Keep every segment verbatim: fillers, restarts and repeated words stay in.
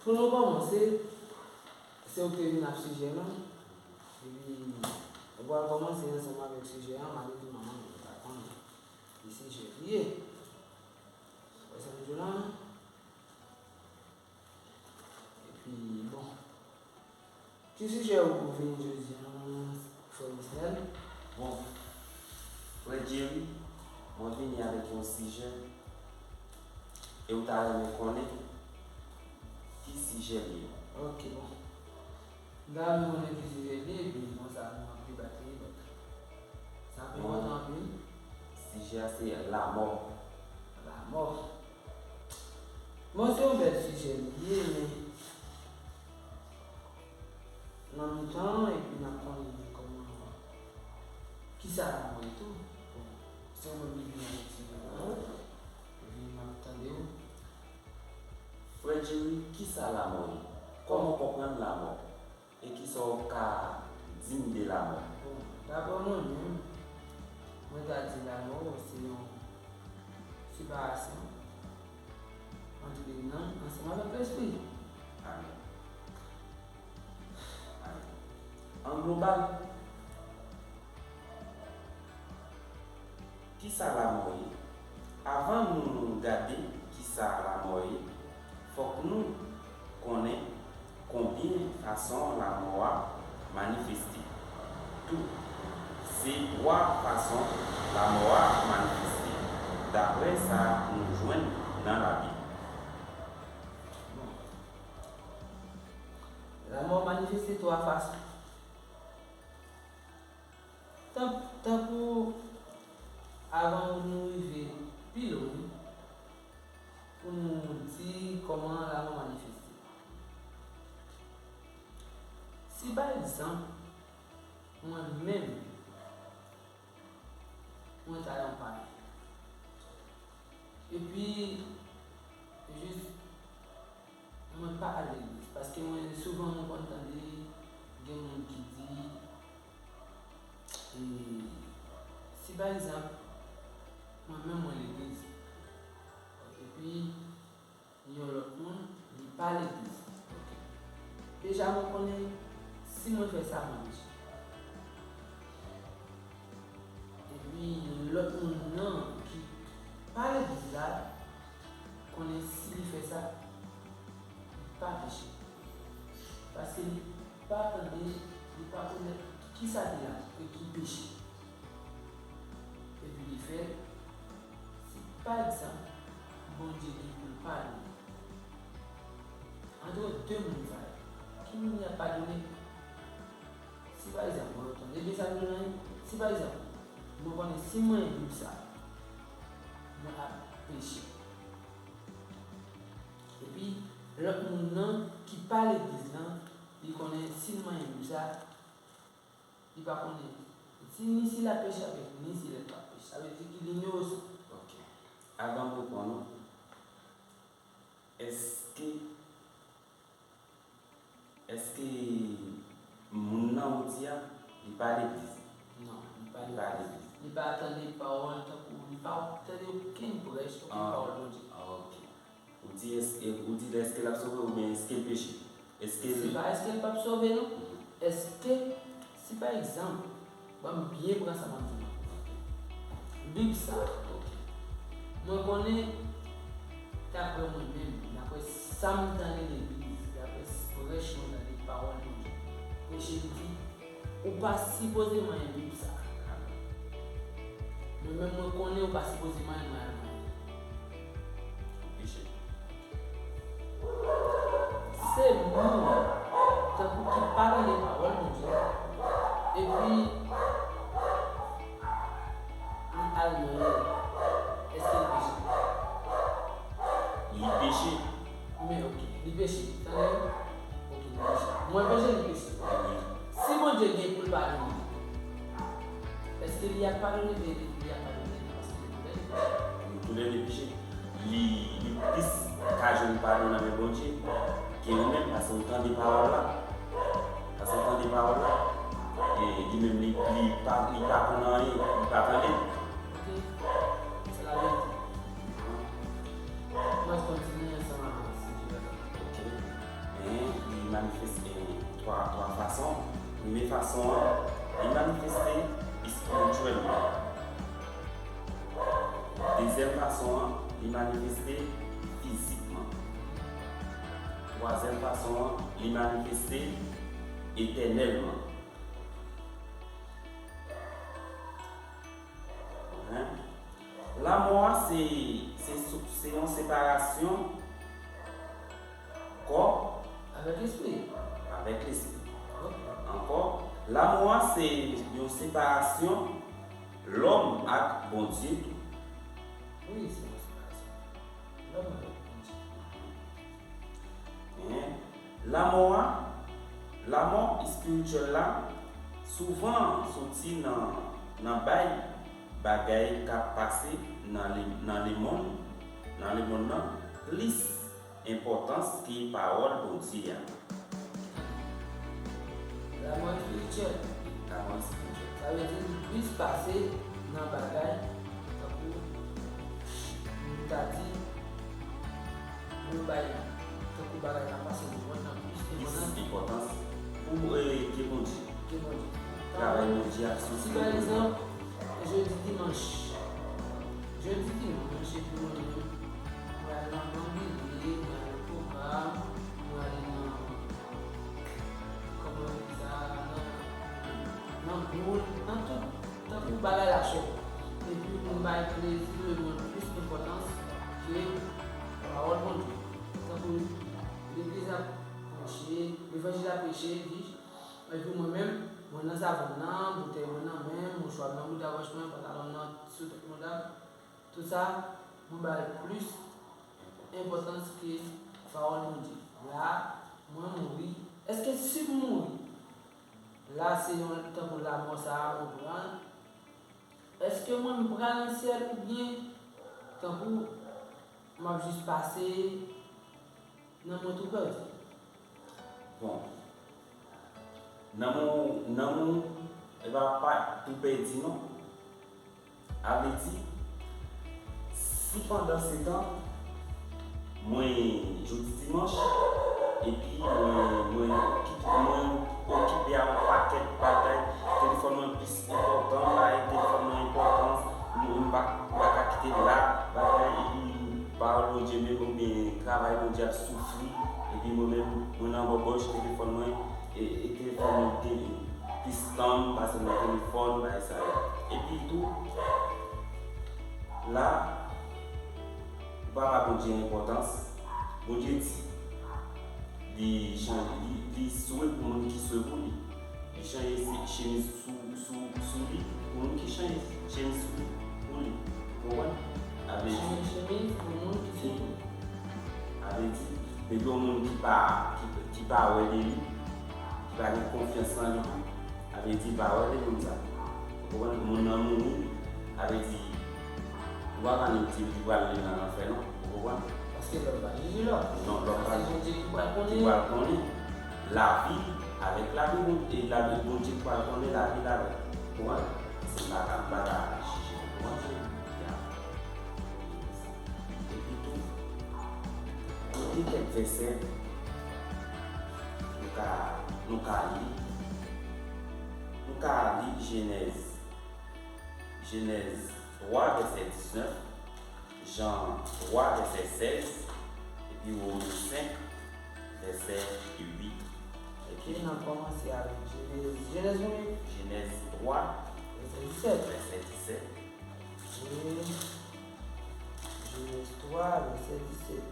Pou nou kòmanse, se ou ki te vin ak sijè lan. Epi, nou pral kòmanse ansanm avèk sijè an, malgre tou manman nou pa konn ki sijè li ye. Wè sa m di w la? Epi, bon. Ki sijè ou pou vini jodi a, frè Wisnel? Bon, frè Jerry, mwen vini avèk yon sijè, e ou ta renmen konnen ki sijè l ye. Ok, bon. M ta renmen konnen ki sijè l ye, epi konsa nou ap debate, donk. Sa ap enpòtan anpil. Sijè a se lanmò. Lanmò. Bon, se yon bèl sijè li ye, men nan mitan, epi n ap konnen kòman, kisa lanmò ye tou. Bon, se ou menm ki vin avèk sijè la, epi m ap tande w. Frè Jerry, kisa lanmò ye? Kòman w konprann lanmò? E kisa w ka di m de lanmò? Bon, daprè mwen menm, mwen ta di lanmò se yon separasyon ant nanm ansanm avèk lespri. Amèn. Amèn. An global, kisa lanmò ye? Avan nou gade kisa lanmò ye, fòk nou konnen konbyen fason lanmò a manifeste. Tou, se twa fason lanmò a manifeste, daprè sa nou jwenn nan Labib. Bon. Lanmò manifeste twa fason. Tan, tankou avan nou rive pi lwen, pou nou di kòman lanmò manifeste. Si pa egzanp, mwen menm, mwen ta yon payen. Epi, jis, mwen pa al legliz. Paske mwen, souvan, mwen konn tande gen moun ki di, e, si pa egzanp, mwen menm, mwen legliz. Epi, yon lòt moun, li pa legliz. Ok. Deja, mwen konnen si mwen fè sa, mwen peche. Epi, lòt moun nan ki pa legliz la, konnen si li fè sa, li pa peche. Paske li pa tande, li pa konnen kisa ki la, e ki peche. Epi li fè l, si pa egzanp, Bondye gen pou l padone. Ant de moun sa yo, ki moun y ap padone? Si pa egzanp, mwen tande de sa nou nan, si pa egzanp, mwen konnen si mwen Bib sa, mwen ap peche. Epi, lòt moun nan ki pa legliz lan, li konnen si l manyen Bib sa, li pa konnen si, ni si l ap peche avèk, ni si l pa ap peche. Sa vle di ki l inosan. Ok. Avan m reponn ou, èske, èske moun nan ou di a, li pa legliz? Non, li pa legliz. Li pa tande pawòl tankou, li pa tande okenn prèch, okenn pawòl Bondye. Ah, ok. Ou di èske, ou di èske l ap sove oubyen èske l peche? Èske l... Se pa èske l p ap sove, non. Èske, si pa egzanp, ban m byen pran sa m ap di w la. Bib sa, ok. Mwen konnen, daprè mwen menm, daprè sa m tande legliz, daprè prèch mwen tande, pawòl Bondye, preche, li di, ou pa sipoze manyen Bib sa. Mwen menm, mwen konnen ou pa sipoze manyen, mwen al manyen. Peche. Se moun tankou ki pa tande pawòl Bondye, epi li al manyen. Èske li peche? Li peche. Men, ok, li peche. Tande? Ok, li peche. Mwen peche, li peche. Si Bondye gen pou l padone, èske li ap padone? Li, li ap padone paske li konnen li peche. Nou toulède peche. Li, li plis ka jwenn padon nan men Bondye ke ou menm, paske ou tande pawòl la. Paske ou tande pawòl la. E li menm, li, li pa, li pa konn anyen, li pa tande. Ok. Se laverite. Mwen kontinye ansanm avèk sijè a. Ok. Manifeste twa, twa fason. Premye fason an, li manifeste espirityèlman. Dezyèm fason an, li manifeste fizikman. Twazyèm fason an, li manifeste etènèlman. Lanmò a se, se, se yon separasyon kò avèk lespri. Avèk lespri. Ankò, lanmò a se yon separasyon lòm ak Bondye tou. Wi, se yon separasyon lòm avèk Bondye. Men, lanmò a, lanmò espirityèl la, souvan soti nan, nan bay bagay k ap pase nan le, nan lemonn, nan lemonn nan, plis enpòtans ke pawòl Bondye a. Lanmò espirityèl. Lanmò espirityèl. Sa vle di li plis pase nan bagay, tankou nou ta di, yon bay, tankou bagay k ap pase nan lemonn nan plis enpòtans. Plis enpòtans pou, eh, ke Bondye. Ke Bondye. Travay Bondye ap soufri. Si pa egzanp, jodi dimanch, jodi dimanch, epi mwen menm, mwen al nan bann bilye, mwen al nan pwogram, mwen al nan, kòman yo rele sa, nan, nan boul, nan tout, tankou bagay lachè. Epi pou m bay plezi lemonn plis enpòtans ke pawòl Bondye. Tankou legliz ap preche, levanjil ap preche, di, epi mwen menm, mwen nan savann nan, boutèy mwen nan men m, mouchwa m nan bout a wòch mwen, pantalon m nan sou tèt mwen la, tout sa, mwen ba l plis enpòtans ke pawòl Bondye. La, mwen mouri. Èske si m mouri, la se yon tankou lanmò sa a mwen pran, èske mwen m pral nan syèl oubyen tankou m ap jis pase, nanm mwen tou pèdi? Bon, nanm ou, nanm ou, e pa, pa tou pèdi non. A vle di, si pandan se tan, mwen, jodi dimanch, epi mwen, mwen, mwen okipe a yon pakèt bagay, telefòn mwen plis enpòtan, bay telefòn mwen enpòtans, mwen, m pa, m pa ka kite la, bagay, epi pawòl Bondye menm, oubyen travay Bondye ap soufri, epi mwen menm, mwen nan bòbòch telefòn mwen, e, e telefòn mwen gen plis tan pase nan telefòn, bagay sa yo. Epi tou, la, ou pa ba Bondye enpòtans. Bondye di, li chanje, li, li swe pou moun ki swe pou li. Li chanje se, chemiz sou, sou, sou li, pou moun ki chanje chemiz sou li, pou li. Ou konprann? Sa vle di, chanje chemiz pou moun ki swe pou li. Sa vle di, depi yon moun ki pa, ki, ki pa wè de li, ki pa gen konfyans nan li tou, sa vle di, pa wè de moun sa. Ou konprann? Moun nan mouri, sa vle di, ou pa ka menm di li pral nan lanfè non. Ou konprann? Paske lòm pa jije lòm. Non, lòm pa jije. Paske Bondye ki pral konnen. Ki pral konnen. Lavi avèk lavi Bondye, e lavi Bondye ki pral konnen lavi l avèk. Ou konprann? Se pa ka, pa ka jije. Ou konprann? Ya. Epi tou, nou gen kèk vèsè nou ka, nou ka li. Nou ka li Jenèz, Jenèz twa, vèsè diznèf, Jan twa, vèsè sèz, epi Women senk, vèsè uit. Ok, n ap kòmanse avèk Jenèz, Jenèz konbyen? Jenèz twa, vèsè disèt. Vèsè disèt. E Jenèz twa, vèsè disèt.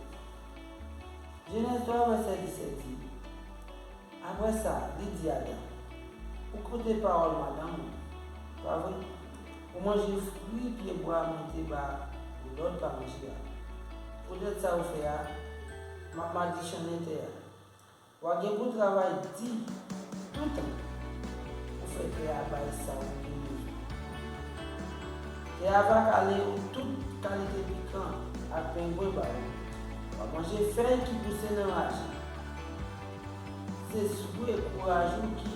Jenèz twa, vèsè disèt di, apre sa, li di Adan, ou koute pawòl madanm ou, pa vre? Ou manje fwi pyebwa mwen te ba ou lòd pa manje a. Poutèt sa ou fè a, m ap madichonnen tè a. W a gen pou travay di toutan pou fè tè a bay sa ou gen bezwen. Tè a va kale ou tout kalite pikan ak pengwen ba ou. W a manje fèy ki pouse nan raje. Se swe kouraj ou ki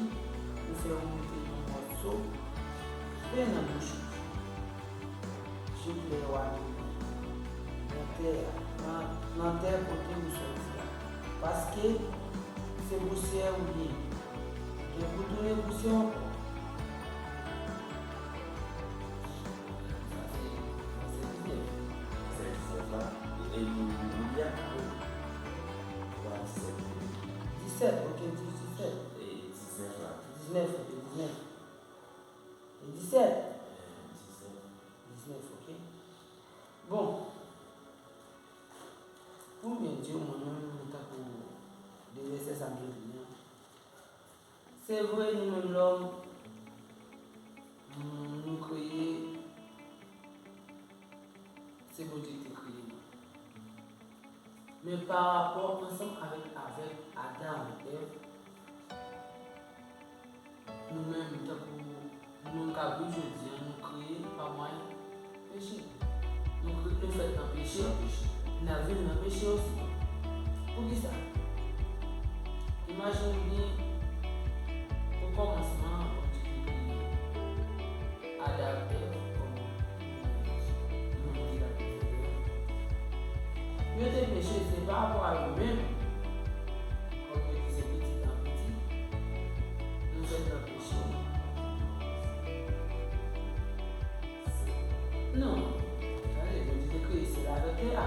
pou fè ou mete yon mòso pen nan bouch ou jouk lè w a tounen nan tè a, nan, nan tè kote ou sòti a. Paske Se pousyè ou ye. Gen pou tounen pousyè ankò. Sa se vèsè diznèf. Vèsè diznèf la. E nou, nou li a. Wi. Wi, disèt. Disèt, ok, di disèt. E diznèf la. Diznèf, ok, diznèf. E disèt. E diznèf. Diznèf, ok. Bon. Pou m byen di w, mwen menm, tankou de vèsè sa m te li an, se vre, nou menm lòm, nou, nou kreye, se Bondye ki te kreye nou. Men pa rapò ansanm avèk, avèk Adan avèk Èv, nou menm, tankou nou menm k ap viv jodi a, nou kreye pa mwayen peche. Nou kre-, nou fèt nan peche, n ap viv nan peche osi. Poukisa? Imajine w byen, okòmansman, Bondye te kreye Adan ak Èv kòm moun ki t ap viv. Yo te peche, se pa rapò a yo menm, kòm yo te se pitit an pitit, nou fèt nan peche. Non. Tande, Bondye te kreye syèl avèk tè a.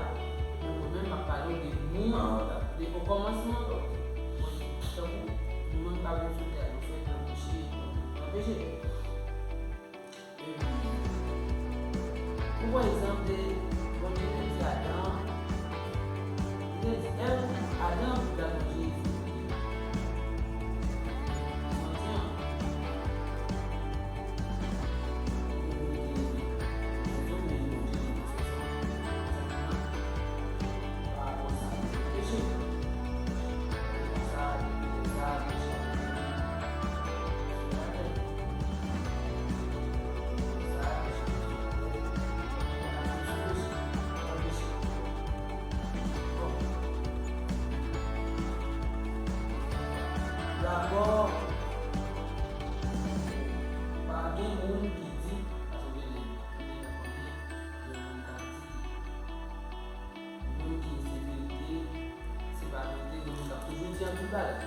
Men mwen menm, m ap pale w de nou, de okòmansman. Tankou nou menm k ap viv sou tè a, nou fèt nan peche, nan peche. Pou pran egzanp de Bondye te di Adan, li te di Èv, Adan, gad manje isit. Jodi a, Dabò, pa gen moun ki di, paske gen moun ka di, moun ki se verite, se pa verite, gen moun k ap toujou di anpil bagay.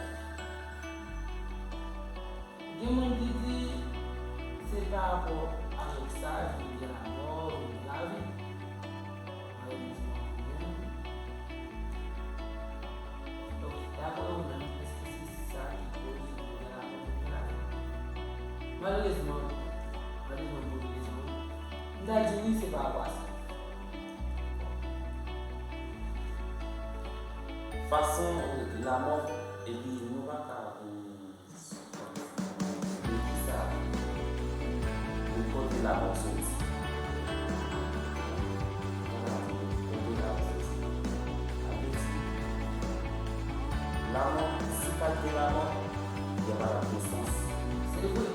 Gen moun ki di, se pa rapò avèk sa, vin gen lanmò, vin gen lavi. Malerezman, pou mwen, donk, daprè ou menm, èske se sa ki koz vin gen lanmò, vin gen lavi? Malerezman, malerezman, pou rezon, m ta di wi, se pa rapò a sa. Fason lanmò, epi nou pa ka, euh, de kisa, de kote lanmò soti. Nou pa ka di kote lanmò soti. Sa vle di, lanmò, si pa t gen lanmò, gen pa t ap gen sans. Se vre.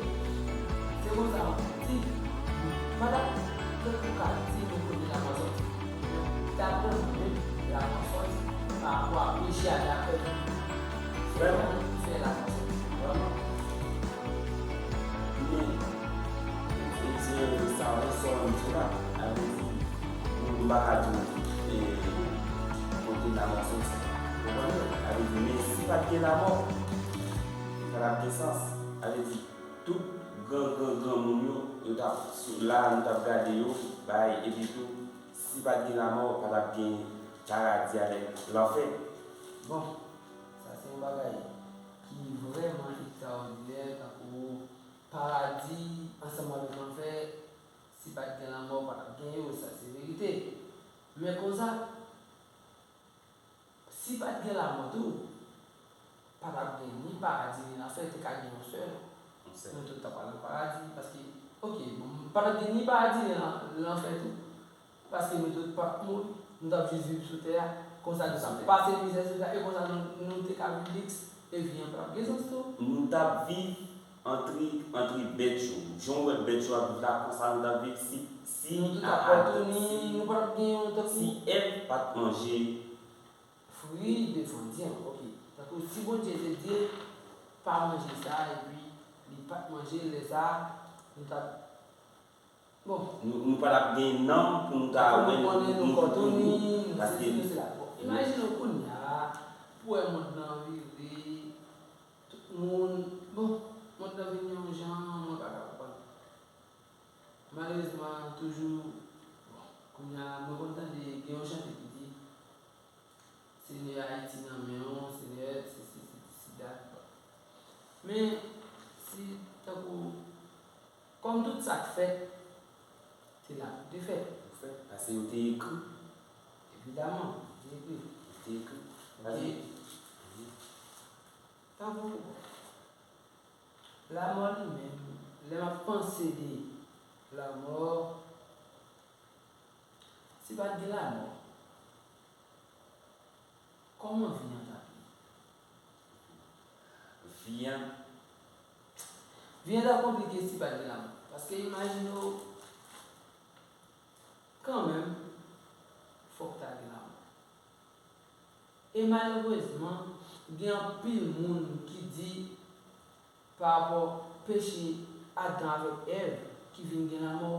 Se konsa, di, pa t ap, tankou ka di nou kote lanmò soti. Daprè mwen menm, lanmò sòti pa rapò a peche a, daprè mwen. Vrèman? Ki fè lanmò sòti. Vrèman. Men, e, e, sa, sa w di la, sa vle di, nou, nou pa ka di, e, kote lanmò sòti. Ou konprann? Sa vle di, men si pa t gen lanmò, sa pa t ap gen sans. Sa vle di, tout gran, gran, gran moun yo, yo t ap, sou, la, nou t ap gade yo, bay, epi tou, si pa t gen lanmò, pa t ap gen paradi avèk lanfè. Bon, sa se yon bagay ki vrèman ekstraòdinè, tankou paradi ansanm avèk lanfè, si pa t gen lanmò, pa t ap gen yo, sa se verite. Men konsa, si pa t gen lanmò tou, pa t ap gen ni paradi ni lanfè, te ka gen yon sèl. Yon sèl. Nou tout t ap al nan paradi, paske, ok, bon, pa t ap gen ni paradi ni lan-, lanfè tou, paske nou tout p ap mouri, nou t ap jis viv sou tè a, konsa nou t ap pase mizè sou tè a, e konsa nou, nou te ka viv liks e vi an p ap gen sans tou. Nou t ap viv antre, antre bèt yo. Jan w wè bèt yo ap viv la, konsa nou t ap viv si, si, nou tout ap pòtouni, nou p ap gen yon tankou si Èv pa t manje fwi de fondyan, ok. Tankou si Bondye te di l pa manje sa, epi li pa t manje l, lè sa a, nou t ap, bon. Nou, nou pa t ap gen nanm pou nou ta wè nou, nou, nou, nou, nou, nou, nou, paske nou, se la. Bon, imajine w kounye a, pou wè mond lan vire, moun, bon, mond lan vin yon jan mwen pa ka konprann. Malerezman, toujou, bon, kounye a, mwen konn tande gen yon chante ki di, Senyè, Ayiti nan men w, Senyè, sesi, sesi, dat. Men, si, tankou, kòm tout sa k fèt, se la pou te fèt. Pou fèt, paske yo te ekri. Evidaman, yo te ekri. Yo te ekri. Ok. Paske Tankou lanmò li menm, lè m ap panse de lanmò, si pa t gen lanmò, kòman vi an t ap ye? Vi an. Vi an t ap konplike si pa t gen lanmò. Paske imajine w, kanmenm, fòk ta gen lanmò. E malerezman, gen anpil moun ki di, pa rapò peche Adan avèk Èv ki vin gen lanmò,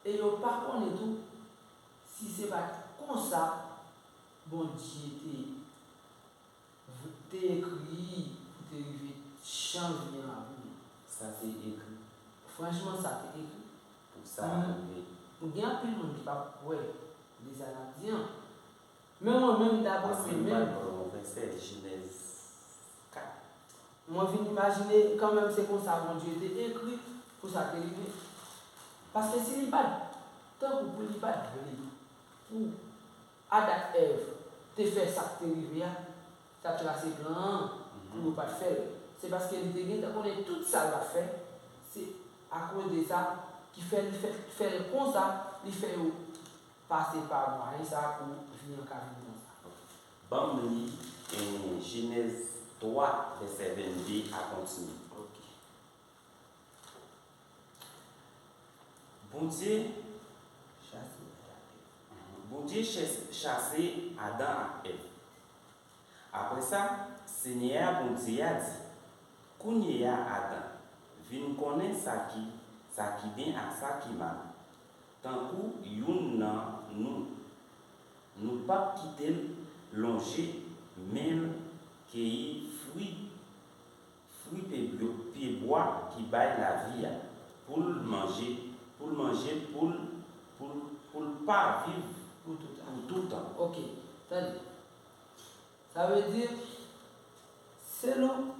e yo pa konnen tou si se pa t konsa Bondye te, te ekri pou te rive jan vi an ap rive. Sa te ekri. Franchman, sa te ekri. Pou sa rive. M gen anpil moun ki pa kwè de sa n ap di an. Men mwen menm, daprè mwen menm, Jenèz kat. Mwen vin imajine kanmenm se konsa Bondye te ekri pou sa te rive. Paske si li pa t, tankou pou li pa t vle pou Adan ak Èv te fè sa k te rive a, t ap trase plan an pou yo pa t fè l. Se paske li te gentan konnen tout sa l ap fè, se akoz de sa ki fè li fè, fè l konsa, li fè yo pase pa mwayen sa pou vi an ka vin konsa. Ban m li, eh, Jenèz twa, vèsè vennde a kontinye. Ok. Bondye, Bondye chè- chase Adan ak Èv. Apre sa, Senyè a Bondye a di, kounye a, Adan, vin konnen sa ki, sa ki byen ak sa ki mal. Tankou youn nan nou, nou p ap kite l lonje men l keyi fwi, fwi pye, pyebwa ki bay lavi a, pou l manje, pou l manje, pou l, pou l, pou l pa viv pou toutan. Pou toutan. Ok, tande. Sa vle di, selon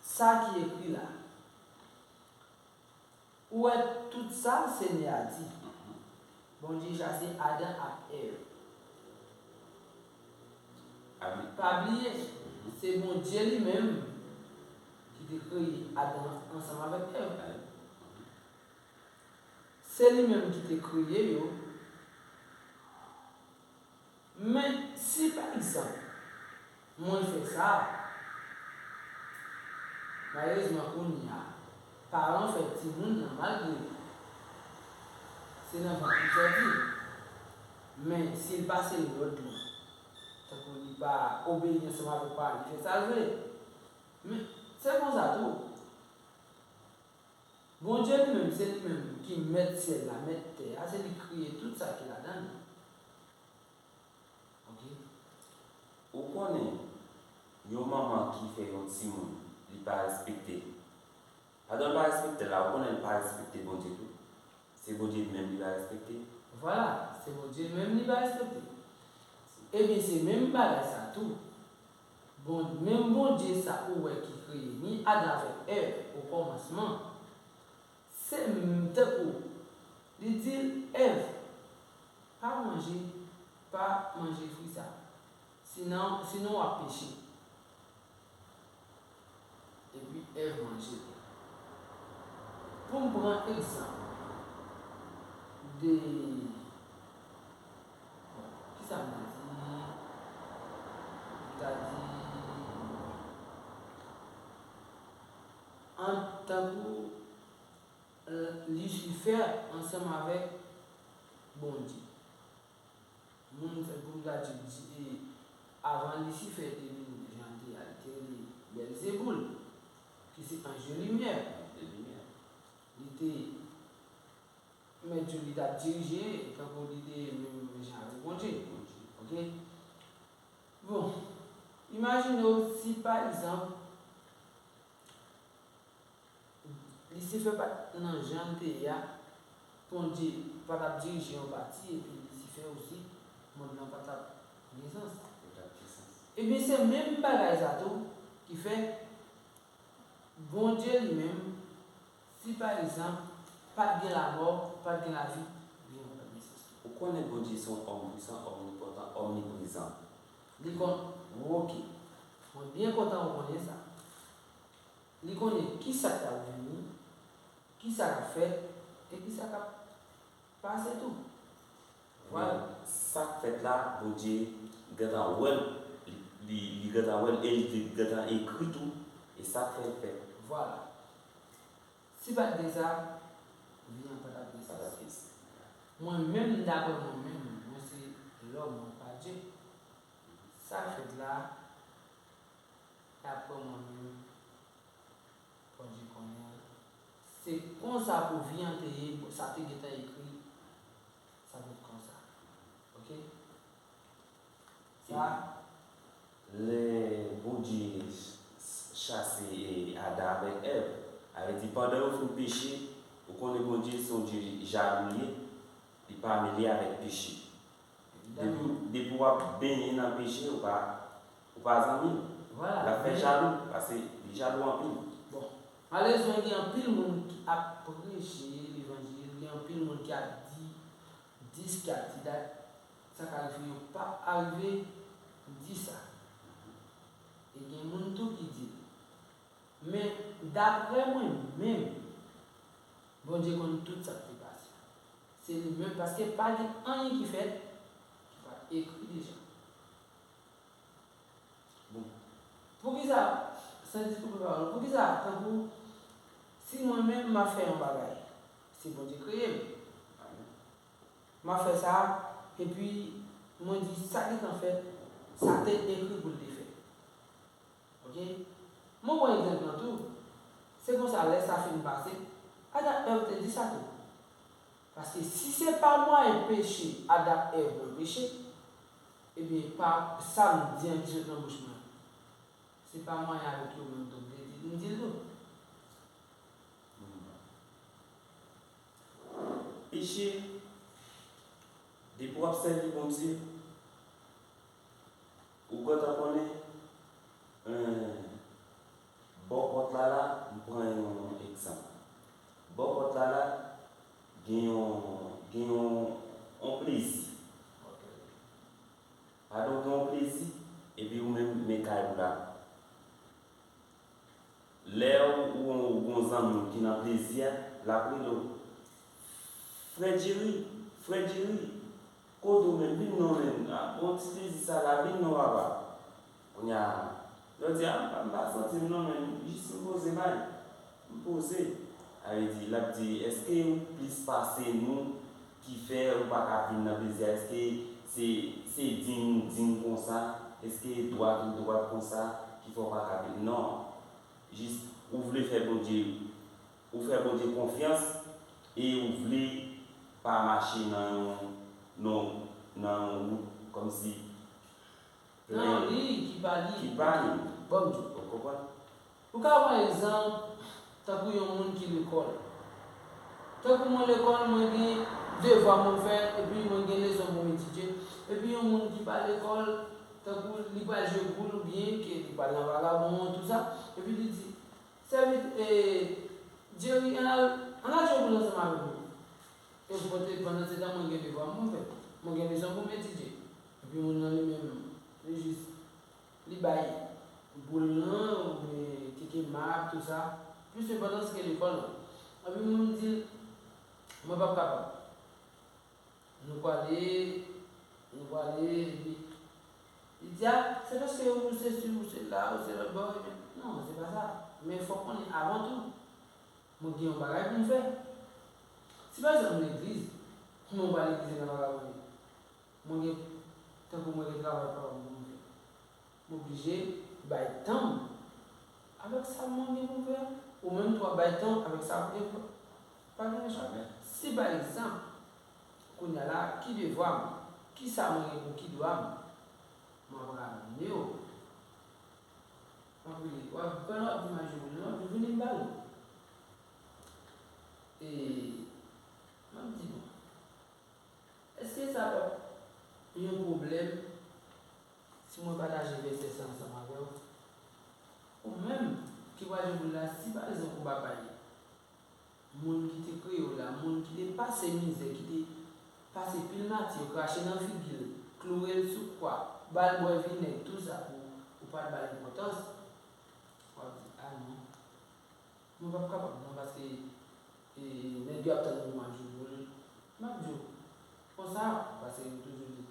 sa ki ekri la, ou wè tout sa Senyè a di. Bondye chase Adan ak Èv. Pa bliye, se Bondye li menm ki te kreye Adan ansanm avèk Èv. Se li menm ki te kreye yo. Men si pa egzanp, mwen fè sa, malerezman kounye a, paran fè timoun nan malgre se nan vant li sòti. Men si l pase lòd lan, tankou li pa obeyi ansanm avèk paran, li fè sa l vle. Men se konsa tou. Bondye li menm, se li menm ki mèt syèl la, mèt tè a, se li kreye tout sa ki ladan l. Ok. Ou konnen, yon manman ki fè yon timoun, li pa respekte. Pandan l pa respekte l la, ou konnen l pa respekte Bondye tou. Se Bondye li menm li pa respekte. Vwala, se Bondye li menm li pa respekte. Ebyen, se menm bagay sa tou. Bon, menm Bondye sa ou wè ki kreye ni Adan avèk Èv o kòmansman, se menm tankou li di Èv, pa manje, pa manje fwi sa, sinon, sinon w ap peche. Epi Èv manje l. Pou m pran egzanp de, bon, kisa m ta di? M ta di, an tankou, eh, Lisifè ansanm avèk Bondye. Moun, pou m ta di, di, e, avan Lisifè te vin jan l te a, li te rele Bèlzeboul, ki se anj de limyè. Anj de limyè. Li te mèt yo, li t ap dirije, tankou li te menm jan avèk Bondye. Bondye. Ok? Bon, imajine w si, pa egzanp, Lisifè pa t nan jan l te ye a, Bondye pa t ap dirije yon pati, epi Lisifè osi, mond lan pa t ap gen sans. Ebyen, se menm bagay sa tou ki fè Bondye li menm, si pa egzanp, pa t gen lanmò, pa t gen lavi, li pa t gen sans. Ou konnen Bondye se yon omnisan, omnipotan, omniprezan. Li konn, oke. Mwen byen kontan ou konnen sa. Li konnen ki sa k ap vini, ki sa k ap fèt, e ki sa k ap pase tou. Vwala. Men sa k fèt la, Bondye gentan wè l, li, li, li gentan wè l, e li te gentan ekri tou, e sa k fè l fèt. Vwala. Si pa t gen sa, vi an pa t ap gen sans. Mwen menm, daprè mwen menm, mwen se lòm, mwen pa Dye. Sa k fèt la, daprè mwen menm, Bondye konnen l. Se konsa pou vi an te ye, sa te gentan ekri, sa te konsa. Oke? Sa. Lè Bondye ch-, chase, e, Adan avèk Èv, sa vle di pandan yo fin peche, ou konnen Bondye se yon Dye jalou li ye, li pa mele avèk peche. Depi, depi w ap benyen nan peche, ou pa, ou pa zanmi l. Vwala. L ap fè jalou, paske li jalou anpil. Bon, malerezman, gen anpil moun ki ap preche levanjil, gen anpil moun ki ap di dis, ki ap di dat, sa ka rive yo p ap arive di sa. E gen moun tou ki di l. Men, daprè mwen menm, Bondye konn tout sa k te pase. Se li menm, paske pa gen anyen ki fèt ki pa t ekri deja. Bon. Poukisa, san di koupe pawòl, poukisa, tankou, si mwen menm m ap fè yon bagay, se Bondye kreye m. M ap fè sa, epi mwen di sa gentan fèt, sa te ekri pou l te fèt. Oke? Mwen pran egzanp lan tou. Se konsa, lè sa fin pase, Adan Èv te di sa tou. Paske si se pa mwayen peche Adan Èv mwen peche, ebyen, pa sa m di an ki sot nan bouch mwen. Se pa mwayen avèk yo menm tou m te di, m di l tou. Peche, depi w ap sèvi Bondye, ou gentan konnen, eh, bò pòt la la, m pran yon egzanp. Bò pòt la la, gen yon, gen yon, yon plezi. Pandan w gen yon plezi, epi ou menm, men kay ou la. Lè ou, ou, ou gon zanmi w ki nan plezi a, l ap rele w. Frè Jerry, frè Jerry, kote w menm? Vin non menm. Ah, bon ti plezi sa la, vin non papa. Kounye a, lè w di, ah, m pa, m pa santi m non menm, jis m poze bay. M poze. Sa vle di, l ap di, èske ou plis pase nou ki fè ou pa ka vin nan plezi a? Èske se, se din ou din konsa? Èske dwat ou dwat konsa ki fè ou pa ka vin? Non. Jis, ou vle fè Bondye, ou fè Bondye konfyans e ou vle pa mache nan yon, nan, nan yon wout kòmsi nan yon liy ki pa li. Ki pa li. Bon, m di w. Ou konprann? Ou ka pran egzanp, tankou yon moun ki lekòl. Tankou mwen lekòl, mwen gen devwa mwen fè, epi mwen gen leson pou m etidye. Epi yon moun ki pa lekòl, tankou li pral jwe boul oubyen ke li pral nan vagabon, tou sa, epi li di, sèvi, e, Jerry, ann al, ann al jwe boul ansanm avè mwen. E pote, pandan se tan, mwen gen devwa mwen fè. Mwen gen leson pou m etidye. Epi moun nan li menm, li jis, li bay boul lan, oubyen keke mab, tou sa, plis enpòtans ke lekòl lan. Epi mwen m di l, mwen p ap kapab. Nou pwale, nou pwale, epi li di, a, se paske ou se si, ou se la, ou se lòt bò, epi, non, se pa sa. Men fòk konnen, avan tou, mwen gen yon bagay pou m fè. Si pa egzanp legliz, mwen pa legliz nan vagabonde. Mwen gen, tankou mwen gen travay pa m pou m fè. M oblije bay tan m avèk sa mwen gen pou m fè a. Ou menm tou w ap bay tan w avèk sa w gen pou w fè. Pa gen chwa. Si pa egzanp, kounye a la, ki devwa m, ki sa mwen gen pou ki dwa m, m ap rale w. M ap rele, w ap, pandan w ap di m al jwe boul lan, w ap di vini m ba nou. E, m ap di nou, èske sa p ap yon pwoblèm si mwen pataje vèsè sa ansanm avè w? Ou menm ki pral jwenn moun la, si pa egzanp ou pa bay moun ki te kreye w la, moun ki te pase mizè, ki te pase pil mati, yo krache nan figi l, kloure l sou kwa, ba l bwè vinèg, tou sa pou ou pa t ba l enpòtans, w ap di, a non, mwen p ap kapab non, paske e, nèg yo ap tann yon mwa jou pou l. M ap di w, konsa, paske yo toujou di,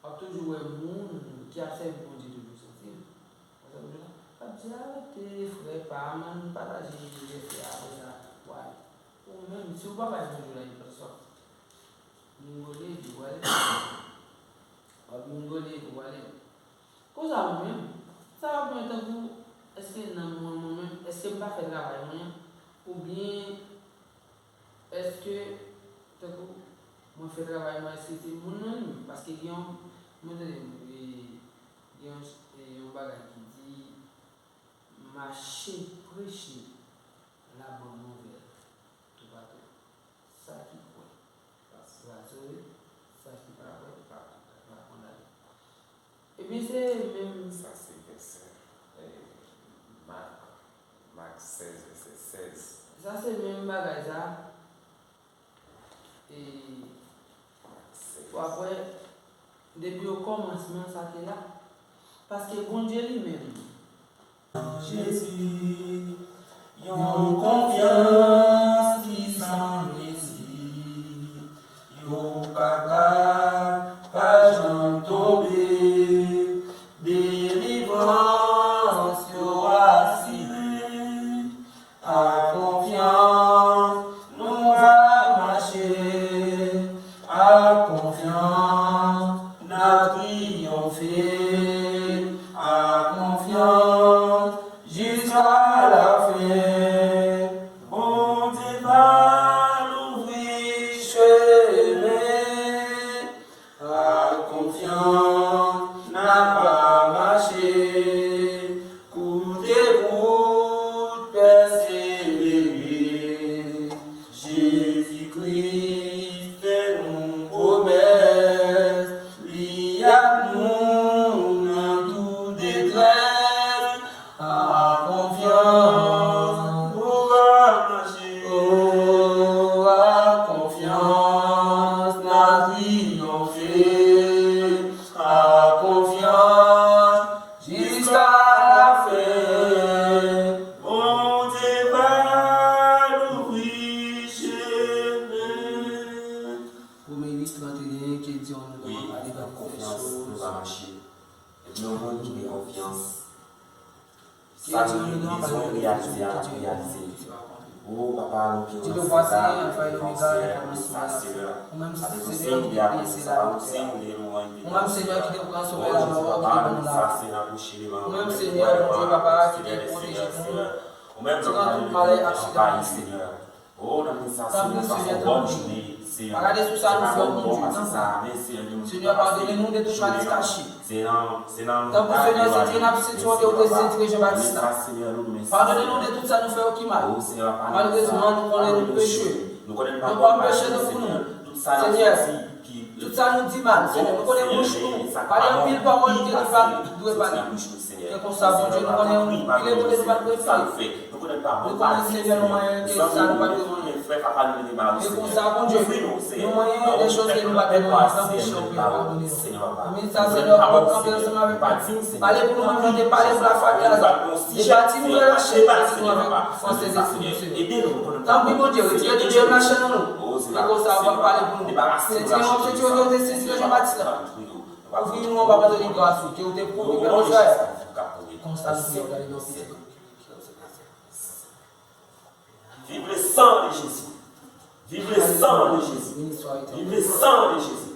w ap toujou wè moun ki ap sèvi Bondye toujou santi l. Konsa m di la, w ap di, arete, frè pa m, ann pataje vèsè a, apre sa, w ale. Ou menm, si w pa bay Bondye la, li pral sòti. Moun gole, li pral ale. W ap moun gole, li pral ale. Konsa mwen menm, sa va pou mwen tankou, èske nanm mwen, mwen menm, èske m pa fè travay mwen an? Oubyen, èske, tankou, mwen fè travay mwen, èske se moun nan li menm? Paske gen yon, mwen tande, e, gen yon, e, yon bagay ki di, mache preche labòn ouvè toupatou. Sa ki kwè, rasire. Sa ki pa kwè, pa, pa kondane. Ebyen, se menm. Sa se vèsè, e, Mak, Mak sèz, vèsè sèz. Sa se menm bagay sa. E, w ap wè, depi okòmansman, sa te la. Paske Bondye li menm. Jezi, yon konfyans ki san mezi, yo pa ka pa janm tonbe, delivrans yo asire. A konfyans, nou va mache. A konfyans, n a triyonfe. A konfyans, jiska lafen, Bondye va louvri chemen. A konfyans, n a pa mache, koute kout, pèsevere. Jezi Kris fè nou pwomès, li ak nou nan tout detrès. A konfyans, nou va mache. O, a konfyans, n a triyonfe. A konfyans, jiska lafen, Bondye va louvri chemen. Pwovèb uit, trannteyen, ki di nou wi, nan konfyans, nou va mache. Epi yon moun ki gen konfyans, sa nou bezwen reyalize a, ap reyalize. O, Papa, nou gen yon Seyè, nou gen yon Seyè. Paske nou se yon lidè a konfyans, pa nou se yon lidè nou an. Ou menm, Senyè, ki te pran sovè la mò, ki te ban nou lavi. Ou menm, Senyè, Bondye, Papa, ki te pwoteje nou. Ou menm, Senyè, ki te anvayi, Senyè. O, nan men sa, Senyè, pase yon bòn jounen, Senyè. Pa gade sou sa nou fè, Bondye, tanpri. Senyè, padone nou de tout mal kache. Tanpri, Senyè, sentire n ap sentire ke ou te sentire Jan Batis la. Padone nou de tout sa nou fè yo ki mal. Malerezman, nou konnen nou peche. Nou pa peche tankou nou. Senyè, tout sa nou di mal, Senyè, nou konnen bouch nou pale anpil pawòl ke li pa dwe pale. Se konsa, Bondye, nou konnen nou pile kote nou pa dwe pile. Nou konnen, Senyè, nou manyen ke sa nou pa dwe manyen. Se konsa, Bondye, nou manyen de choz ke nou pa dwe manyen, nan peche nou peye, padone nou. Nan men sa, Senyè, w ap kanpe ansanm avèk nou. Pale pou nou menm jan w te pale pou Lafwa Gaz la. E bati nou nan lachè, bati nou avèk fòs Sentespri nou, Senyè. Tanpri, Bondye, retire tout jèm lachè nan nou. Se konsa, w ap pale pou nou. Sentire nou, sentire nou, sentire Jan Batis la. Kouvri nou anba manto de gras ou, ke ou te pwouve pèp Izrayèl. Konsa, nou Seyè, gade nou. Vive le sang de Jésus. Vive le sang de Jésus. Vive le sang de Jésus.